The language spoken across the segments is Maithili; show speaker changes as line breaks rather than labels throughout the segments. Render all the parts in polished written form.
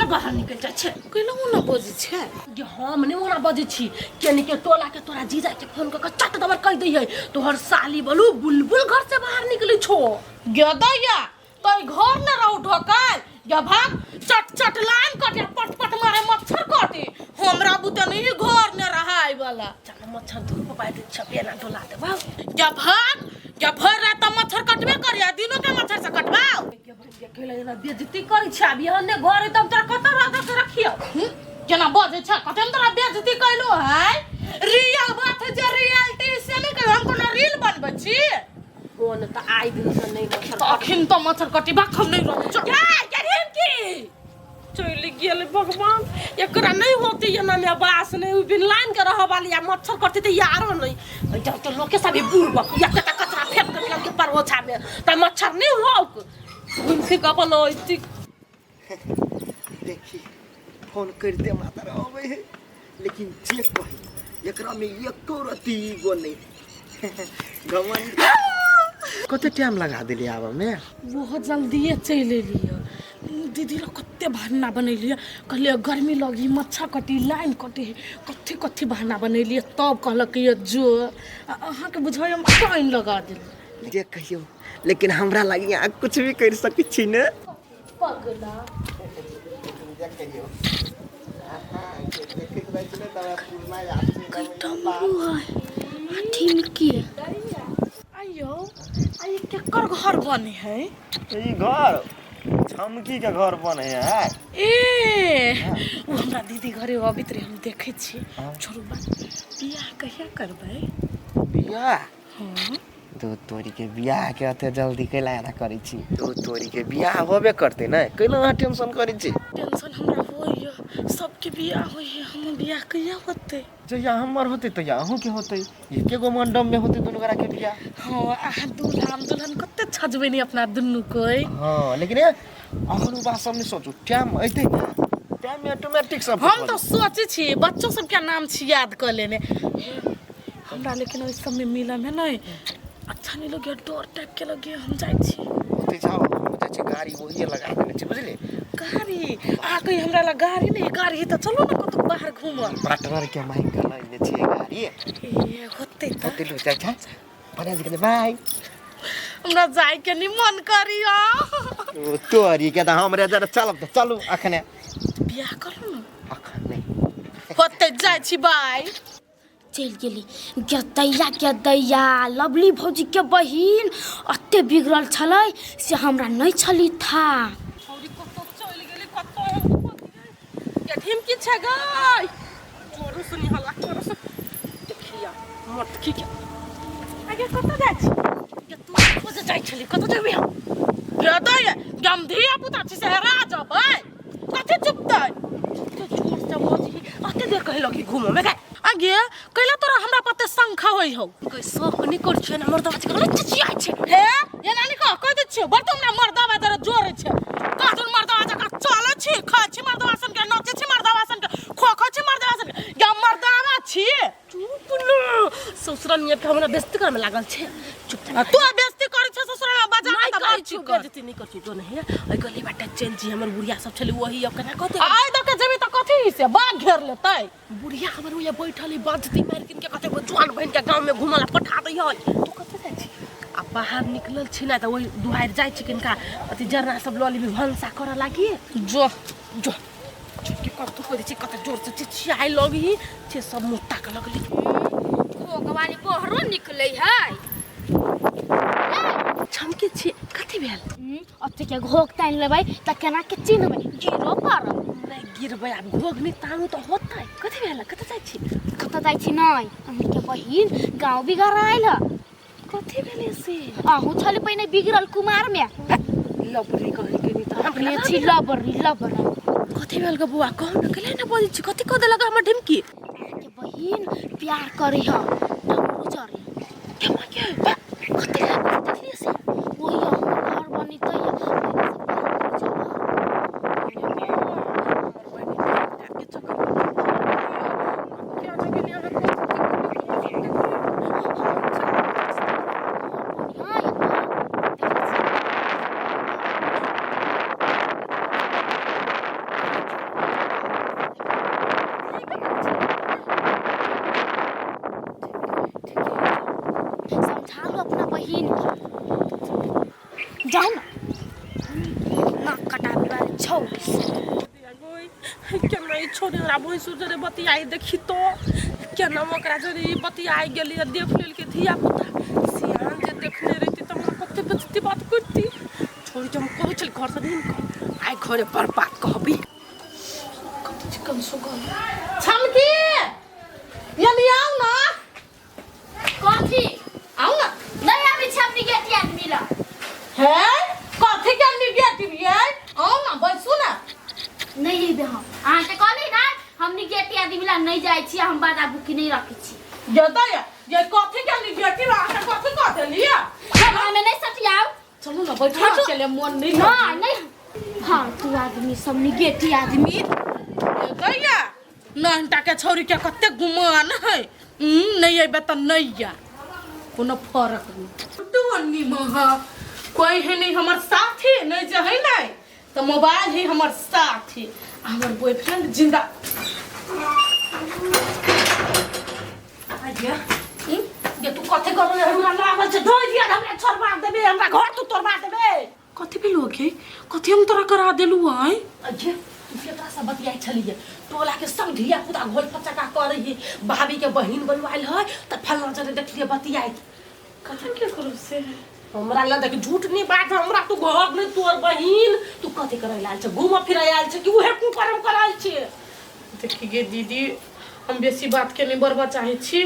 ने बाहर निकलि जाइ छै।
कैला ओना बजै छै?
जे हम नहि ओना बजै छी, केने के टोला के तोरा जीजा के फोन कऽ के चट दबर कहि दै है, तोहर साली बोलू बुलबुल घर से बाहर निकलै छो।
गदैया तो घर न रहू ढोकल या भाग, चट चट लाइन कटे, पट पट मारे मच्छर कटे, हमरा बुते नहीं घर न रहाय वाला।
चल मच्छर धूप पाइ दे छ, बेना डोला देबौ।
या भाग या भर रात मच्छर कटबे करिया, दिनो के मच्छर से कटबाओ।
केला जेना बेइज्जती करै छै, आब यहाँ ने घर एकदम तोरा कतऽ रह के रखियो?
केना बजै छ? कते तोरा बेइज्जती कैलो है? रियल बात है जे रियलिटी से नहीं कहियो, हम कोनो रील बनबै छी?
फोन तऽ आइ दिन से नहि मच्छर।
तऽ अखन तऽ मच्छर कटिबा हम नहीं रहब। चल।
ये की चलि गेल भगवान, एकरा नहीं होती एना में बास नहीं, उ बिन लाइन के रह वाली आ मच्छर कटते तऽ यारो नहीं जब तो लोके सब बुढ़ या कता कचरा फेंक के निकल के परोछा में तऽ मच्छर नहीं होक, घूम फिर के अपन ओइती।
देखी फोन करिते मात्र अबै है, लेकिन जे कही एकरा में एको रत्ती ईगो नहीं, घमंड। कते टाइम लगा देली आबऽ में?
बहुत जल्दिए चलि एलियै दीदी लग। कते बहाना बनेलियै, कहलियै गर्मी लगी, मच्छर कटी, लाइन कटी, कथी कथी बहाना बनेलियै, तब कहलक ये जो आ अहाँके बुझाइए हम पानि लगा देलियै।
जे कहियौ, लेकिन हमरा लगी अहाँ कुछ भी करि सकै छी ने।
पगला।
जे कहियौ, देखैत रहै छी ने तब पुरना याद छै।
डमरू है अथी की।
आइयो आ ई केकर घर बने है?
ई घर छमकी के घर बने है।
ए ओ हमरा दीदी घरे अबैत रहे, हम देखै छियै। छोड़ू बात, बियाह कहिया करबै?
बियाह?
हाँ।
दू तोरी के, बियाह के अते जल्दी कैला एना करै छी? दू तोरी के, बियाह होबे करतै ने, कैला अहाँ टेंशन करै छी?
टेंशन हमरा होइए, सबके बियाह होइए, हमर बियाह कहिया होतै?
जहिया हमर होतै तहिया अहूँके होतै, एके गो मंडप में होतै दुनू गोरा के बियाह।
हाँ, अहाँ दूल्हा हम दुल्हन, कते छजबै नी अपना दुनू कोइ।
हाँ, लेकिन ए अखन उ बात सब नहि सोचू, टाइम अयतै ने, टाइम में ऑटोमेटिक सब
हम तऽ सोचै छी बच्चो सबके नाम छी याद कऽ लेने हमरा, लेकिन ओहि सबमे मिलऽ में नहि अच्छा नहीं लगे, डर टाइप के लगे। हम जाइ छी।
ओतै जाओ, हम जाइ छी, गाड़ी वही लगा देने छी, बुझलियै?
गाड़ी आ कहीं हमरा लग गाड़ी नहीं, गाड़ी है तऽ चलू ने कतौ बाहर घूमऽ।
पार्टनर के मांगि कऽ लऽ छियै गाड़ी।
ए होतै तऽ
ओतै लो जाइ छै बना जी, बाय।
हमरा जाय के नहीं मन करियो।
ओ तोरी के, तऽ हमरे जरा चलब तऽ चलू अखने।
बियाह करू ने।
अखन नहि
होतै, जाइ छी, बाय।
चलि गेली गदैया गदैया। लवली भौजीके बहिन एते बिगड़ल छलै से हमरा नहि छली था।
छौरी कतौ चलि गेली, कतौ हम खोजियै। ढिमकी छै गै, जोरू सुनी हल्ला करो से देखिया मोटकी के
आगे कतऽ जाइ छी?
के तू खोज जाइ छली, कतौ जेबी हम?
गदैया, हम धिया पुता छी से हेरा जेबै? कथी चुपतै?
कते जोर से बजही, अते देर कहे लगी घूमो में गै?
आगे कैला तोरा हमरा पते शंखा होई हौ?
गै, शौक नहि कर छै ने, मर्दवा छै कने चिचियाइ छै।
हे एना नहीं कह, कह दै छियौ, बड़ तुम ना मर्दवा जरा जोरे छै, कहथुन मर्दवा जकाँ चलै छी, खाइ छी मर्दवा सन के, नचै छी मर्दवा सन के, खोखै छी मर्दवा सन के, या मर्दवा छी।
चुप न, ससुरा नियर के हमरा बेइज्जती करे में लागल छै, चुप।
आ तू बेइज्जती करै छ ससुरा में बजा
नहीं
के
करै
छी
छी बेइज्जती, नहीं करै छी। जो नहीं है ओइ गली बाटे चलि जी, हमर बुढ़िया सब छलै वही, अब केना कहतै?
आइ दऽ के जेबी तऽ कथी से बाघ घेर लेतै?
बुढ़िया हमर ओया बैठल है, बजती मारि किन के, कहतै जुआन बहिन के गाँव में घूमऽ ला पठा दै है। तू कतऽ जाइ छी? आ बाहर निकलल छी ने तऽ ओहि दुआरि जाइ छी, किनका अथी जरना सब लऽ लेबी, भनसा करऽ लागी।
जो
जो छोटकी कतौ करै छी, कतऽ जोर से चिचियाइ लगही से सब मुँह ताकऽ लगली।
भोगवानी बहरो निकलै है।
छमके छी, कथी भेल?
अते के घोघ तानि लेबै तऽ केना के चिन्हबै? गिरो पड़ब।
नहि गिरबै, आब घोघ नहि तानू तऽ होतै? कथी भेल, कतऽ जाइ छी?
कतऽ जाइ छी नहि, अहाँके बहिन गाँव बिगड़ आयल है।
कथी भेलै से?
अहूँ छली पहिने बिगड़ल कुमार में।
लबरी कहीं के नहीं तऽ
अपने छी लबरी लबरी।
कथी भेल गे बौआ, कहू ने, कैला ने बजै छी? कथी कह देलक हमर ढिमकी?
अहाँके बहिन प्यार करे है डमरू जरे।
केमा के बा, कथी भेल, देखलियै से?
वही अहूँ घर बनेतै है, पहिले से डमरू जरे।
के चक्कर में क्या जगह ने अहाँ
बढ़िआँ एकदम देखै छी। समझा लू अपना बहिन के जाउ ना नाक कटाबे वाले छौ
केना ई छोड़ी हमरा भैंसुर जरे बतियाइ देखी तो केना ओकरा जरे ई बतियाइ गेली आ देख लेलकै धिया पुता सियान जे देखने रहिती तऽ हमरा कते बेजती बात करती छोड़ी जे हम कहै छली घरसँ नहीं निकल आइ घरे बर्बाद कहबी
कते चिकन सुगल छमकी यदि आउ ना
कथी
आउ ना
नहीं आबै छै हमनी गेटी आदमी ला
हे कथी के निगेटिव ये आउ ना बैसू ना
नहीं जेबे हम अहाँके कहली ना हमनी गेटी आदमी ला नहीं जाइ छी हम बादा भूखी नहीं रखै छी
जता या ये कथी के निगेटिव अहाँ कथी कह देलियै
हमे नहीं सटियाउ
चलू ना बैठो ना चले मन नहीं
नहीं नहीं फालतू आदमी सब निगेटी आदमी
गैया नहटा के छौरी के कते गुमान है नहीं अबे तऽ नहीं या कोनो फरक नहीं तू महा कोई है नहीं हमर साथी नहीं जे है नहीं तऽ मोबाइल है हमर साथी हमर बॉयफ्रेंड जिंदा
आइया ये तू कथी कर रहे हमरा लागल छै धोइ दिया हमरा छोड़बा देबे हमरा घर तू तोड़बा देबे
कथी भेलो गे कथी हम तोरा करा देलू आय
अजे तू केकरा से बतियाइ छलियै टोला के सब धिया पुता घोल फचका करै है भाभी के बहिन बनवाइल है तऽ फलना जरे देखलियै बतियाइ
कथन के करू से
हमरा लग देख झूठ नहीं बात हमरा तू घर नहीं तोर बहिन तू कथी करै लाल छै घूमऽ फिरै आयल छै कि उहे कुकर्म करल छै
देखी गे दीदी हम बेसी बात के नहीं बढ़बा चाहै छी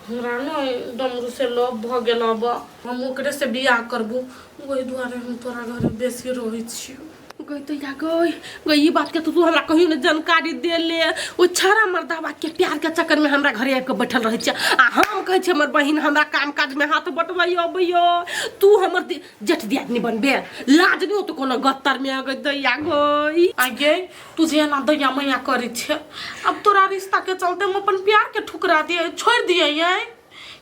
हमरा ने डमरू से लव भऽ गेल अब हम ओकरे से बियाह करबू ओहि दुआरे हम तोरा घर बेसी रहै छियौ
गई तो या गई गई ई बात के तो तू हमरा कहियो ने जानकारी देले ओ छाड़ा मर्दाबा के प्यार के चक्कर में हमरा घरे आबि के बैठल रहै छै आ हम कहै छियै हमर बहिन हमरा काम काज में हाथ बटबै अबैयो तू हमर जेठ दियादनी बनबे लाज नहीं होतो कोनो गत्तर में गई दैया गई
आगे तू जे एना दैया मैया करै छै अब तोरा रिश्ता के चलते हम अपन प्यार के ठुकरा दिए छोड़ दिए ये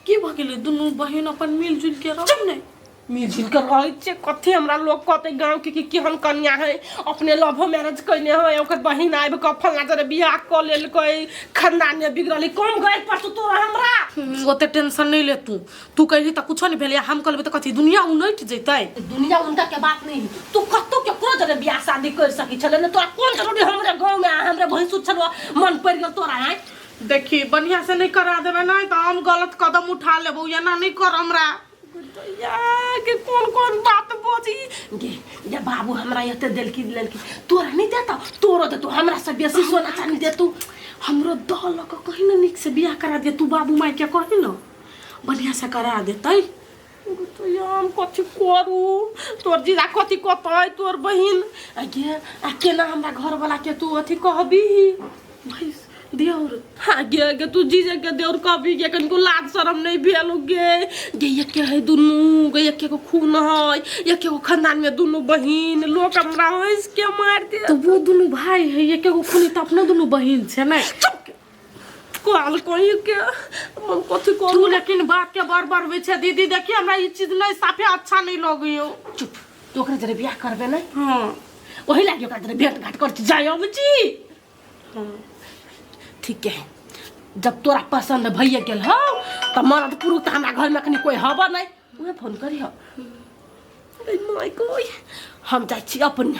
की भऽ गेलै दुनू बहिन अपन मिलजुल के रह ने
मिलजुल के रहै छियै कथी हमरा लोग कहतै गाँव के कि केहन कन्या है अपने लवो मैरिज कयने है ओकर बहिन आबि कऽ फल्लाँ जरे बियाह कऽ लेलकै खानदान मे बिगड़ल कम गैर पर तोरा हमरा
ओते टेंशन नहीं ले तू तू कहली तऽ कुछो नहीं भेलै हम कहलबै तऽ कथी दुनिया उनटि जेतै
दुनिया उनटा के बात नहीं तू कतौ केकरो जरे बियाह शादी कर सकी छले ने तोरा कोन जरूरी हमरे गाँव में हमरे भैंसुर छलो मन पड़ि गेल तोरा आय
देखी बढ़िया से नहीं करा देबै नहीं तऽ हम गलत कदम उठा लेबौ एना नहीं कर हमरा
या के कोन कोन बात बजी गे ये बाबू हमरा एते देलकी लेलकी तोरा नहीं देता तोरो देतू हमरा से बेसी सोना चांदी देतू
हमरो दऽ लऽ कऽ कही ने नीक से बियाह करा दे तू बाबू माय के कही ने बढ़िया से करा देतै
तो हम कथी करू तोर जीजा कथी कहतै तोर बहिन आ गे आ केना हमरा घरवाला के तू अथी कहबी
भाई देउर
हाँ गे गे तू जीजे के देउर कहबी गे कनिको लाज शरम नहीं भेल गे गे एके है दुनू गे एके गो खून है एके गो खानदान में दुनू बहिन लोग हमरा हंस के मार दे
तो वो दुनू भाई है एके गो खून तऽ अपनो दुनू बहिन छै ने
चुप कहल कहीं के हम कथी
तू
करू
लेकिन बात के बार बार होइ छै दीदी देखिए हमरा ई चीज नहीं साफे अच्छा नहीं लगैयो
चुप तू ओकरा जरे बियाह करबे नहीं
हाँ
वही लागी ओकरा जरे भेंट घाट कर जाय अब जी
हाँ
ठीक है जब तोरा पसंद भइए गेल हौ तऽ मरद पुरुष तऽ हमरा घरमे अखनी कोइ हबऽ नहि उहे फोन करिह अरे माय गोय हम जाइ छी अपन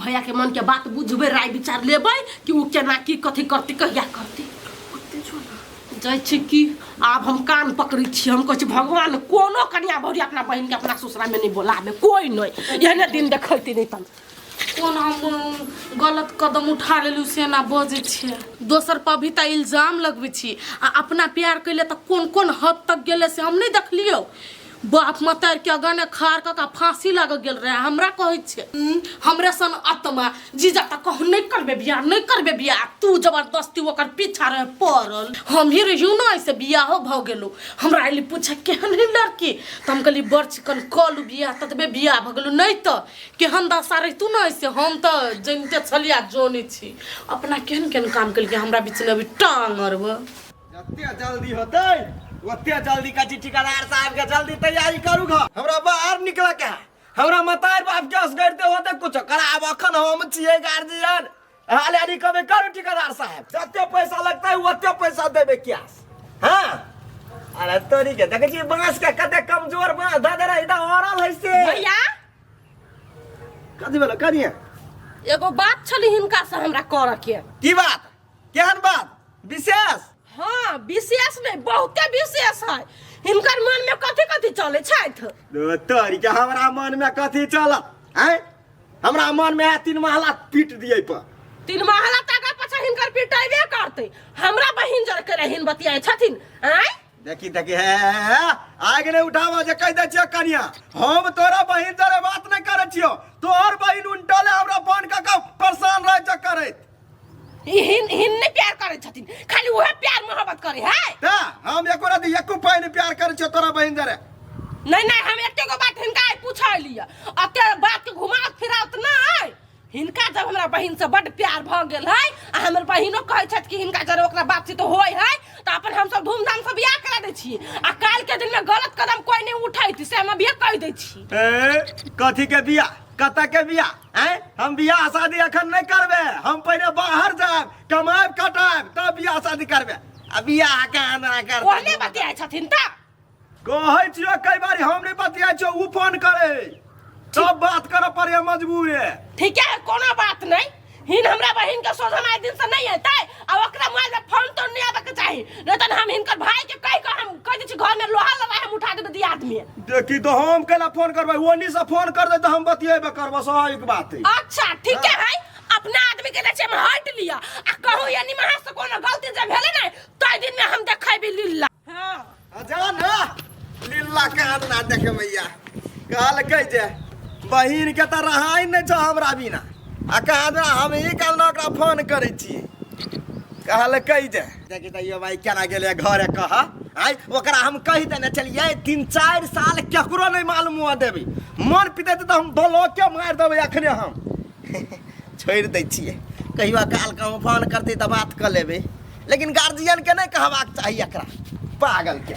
भैयाके मनके बात बुझबै राय विचार लेबै कि ओ केना की कथी करतै कहिया करतै जाइ छी कि आब हम कान पकड़ै छी हम कहै छी भगवान कोनो कनिया भौरी अपना बहिनके अपना ससुरामे नहि बोलाबे कोइ नहि एहने दिन देखैती नहि तब
कोन हम गलत कदम उठा लेलू से ना बजै छियै दोसर पर भी तऽ इल्जाम लगबै छी आ अपना प्यार कैले तऽ कोन कोन हद तक गेलै से हम नहि देखलियौ बाप मतार के अगने खार कऽ के फांसी लाग गेल रहे हमरा कहै छै हमरे सन आत्मा जीजा तऽ कहू नहि करबे बियाह नहि करबे बियाह तू जबरदस्ती ओकर पीछा रहे पड़ल हम ही रहियौ ने ऐसे बियाहो भऽ गेलौ हमरा अयली पूछे केहन है लड़की तऽ हम कहली बड़ चिकन कऽ लू बियाह ततबे बियाह भऽ गेलौ नहि तऽ केहन दशा रहितू ने ऐसे हम तऽ जनिते छलियै आ जनै छी अपना केहन केहन काम केलकै हमरा बीचमे अभी टांग अरबऽ
जते जल्दी होतै ओते जल्दी कथी ठिकादार साहब के जल्दी तैयारी करू घ हमरा बाहर निकले के है हमरा मतार बाप के असगरते होते कुछ करा आब अखन हम छियै गार्जियन हाल यारी कबे करू ठिकादार साहब जते पैसा लगतै ओते पैसा देबै कैश हाँ अरे तोरी के देखै छी बांस के कते कमजोर बांस दऽ दे रही तऽ औरल है से।
भैया,
कथी भेलो कनिया?
एगो बात छली हिनका से हमरा करऽ के।
की बात? केहन बात? विशेष?
हाँ, विशेष नहीं, बहुते विशेष है। हिनकर मन में कथी कथी चले छथि?
तोरी के, हमरा मन में कथी चलत? आँय, हमरा मन में है तीन महला पीट दिए पर।
तीन महला टाका पाछा हिनकर पिटेबे करते। हमरा बहिन जर के रहिन बतियाए छथिन। आँय,
देखी देखी, हे हे, आग नहीं उठावा जे कह दै छियो कनिया, हम तोरा बहिन जरे बात नहीं करै छियो। तोहर बहिन उनटले हमरा फोन कऽ के परेशान रहै छ करैत।
ई हिन हिन नहीं प्यार करे छथिन, खाली उहे प्यार मोहब्बत करे है।
त हम एको राति एको पाइ नहीं प्यार करै छियो तोरा बहिन जरे।
नहीं नहीं, हम एते गो बात हिनका आइ पूछै लिअ, अते बात के घुमावत फिरावत नहीं। हिनका जब हमरा बहिन से बड प्यार भ गेल है आ हमर बहिनो कहै छथि कि हिनका जरे ओकरा बातचीत होय है, तऽ अपन हमसब धूमधाम से बियाह करा दै छी आ काल्हि के दिन में गलत कदम कोई नहीं उठैत, से हम अभिये कहि दै छी।
ए, कथी के बियाह? कतऽ के बियाह? आँय, हम बियाह शादी अखन नहीं करबे। हम पहले बाहर जायब, कमायब कटायब, तब बियाह शादी करबे। आ बियाह के आना कर
ओहने बतियाइ छथिन तऽ
कहै छियो कई बारी हम नहीं बतियाइ छियो, उ फोन करे तब बात करऽ पड़े, मजबूर है।
ठीक है, कोनो बात नहीं। हिन हमरा बहिन के सोझा आइ दिन से नहीं एतै आ ओकरा मोबाइल में फोन तो नहीं आबे के चाही, नहीं तऽ हम हिनकर भाई के कहि के हम कहि दै छी घर में लोहा लगा हम उठा देबै दियाद में।
देखी तो, हम केना फोन करबै? ओनी से फोन कर दे तऽ हम बतियेबे करबै, स्वाभाविक बात है।
अच्छा ठीक है, अपना आदमी के दै हम हट लिया आ कहू यानी महा से कोनो गलती जे भेलै ने तै दिन में हम देखेबी लीला। हाँ।
जा ना लीला के आना देखे मैया। कहलकै जे बहिन के तऽ रहाइ नहि छौ हमरा बिना, आ कहा हम ही कहलहुँ ओकरा फोन करै छियै। कहलकै जे देखी तऽ यो भाई केना गेलै घरे। कह आइ ओकरा हम कहि देने छलियै 3-4 साल केकरो नहि मालूम हुअ देबै। मन पितै तऽ हम ब्लॉके मारि देबै। अखने हम छोड़ि दै छियै, कहियो काल के हम फोन करतै तऽ बात कऽ लेबै, लेकिन गार्जियन के नहि कहबाक चाही एकरा पागल के।